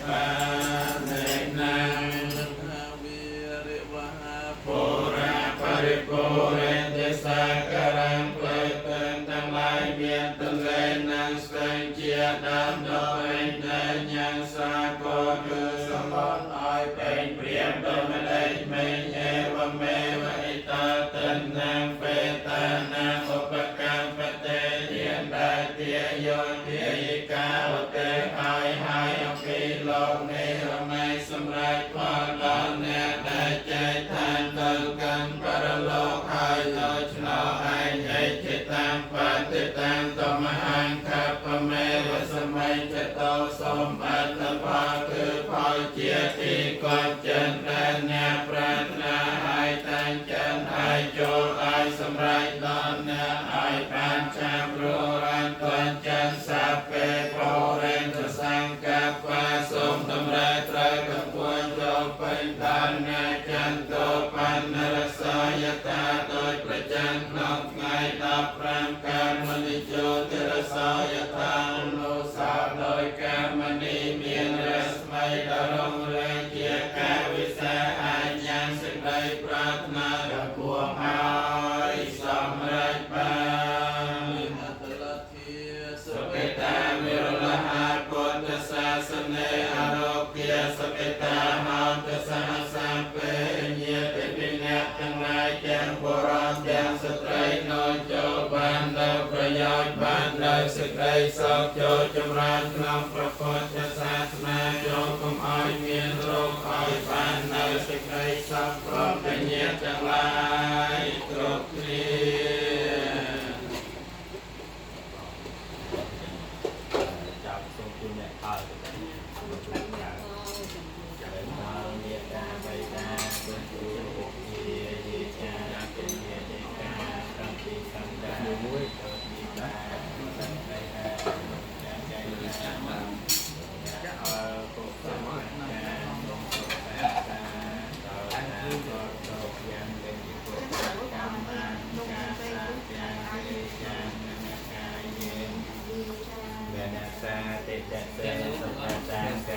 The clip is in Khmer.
បាននេណា ថាវិរិវហា បុរាបរិពរេទសាការំផ្លូវទៅទាំងឡាយមានទន្លេនិងស្ទឹងជាដើមដោយដែលញ៉ាំងសាកលគឺសម្បត្តិឲ្យពេញព្រាមដោយម្ដេចមេអេវមេវអិតាតនាងបេតានាងឧបកម្មបតេទានដែលទាយោទាយកាវតេហើយហើយអំពីលោកនេះរមែងសម្រេចផលដល់អ្នកដែលចែកឋានទៅកាន់បរលោកហើយដូច្នោះឯងអេជតាំបតិតាំតមហង្ខបមេវសម័យចតោសូមអត្តផលគឺផលជាទីកត់ចិនដែលអ្នកប្រាថ្នាហើយតាំងចិនហើយចូលឲ្យសម្រេចដល់អ្នកឲ្យបានឆាប់ររានតនចិនសាពេបរិន្ទសង្កបសូមតម្រេត្រូវកពួនចូលពេញដល់អ្នកចន្ទោបណ្ណរសយតាដោយប្រចាំក្នុងថ្ងៃ15កាមនិជោទរសយតានុសាដោយកាមនីមានរស្មីដ៏រុងរឿងជាកាវិសាអាញាសេចក្តីប្រាថ្នាដល់ពួងហើយសម្រេចបាន អត្តលធា សុគតាវិរលហាពុទ្ធសាសនេអរោគាសុគតាហន្តសហសម្ពេញាតិពិអ្នកទាំងឡាយទាំងបុរសទាំងស្ត្រីនោចូលបាននៅប្រយោជន៍បាននៅសេចក្តីសុខចូលចម្រើនក្នុងព្រះពុទ្ធសាសនាចូលកុំឲ្យមានរោគឲ្យបាននៅសេចក្តីសុខព្រមទាំងញាតិទាំងឡាយគ្រប់គ្នា ចាប់សូមជូនអ្នកផលទៅច្រើនផលមេត្តាបិតាគុណគ្រូឧជាយាចាកិញ្ញាទេកាសន្តិសន្តាមួយទៅទីបាសន្តិហាចាចៃចាមអើកុសលកាសូមសុខសាន្តដល់ណាក៏តយ៉ាងលេខពុទ្ធកម្មកាសាចាទេចានកាយេ វនសាតិតសេសុខតាក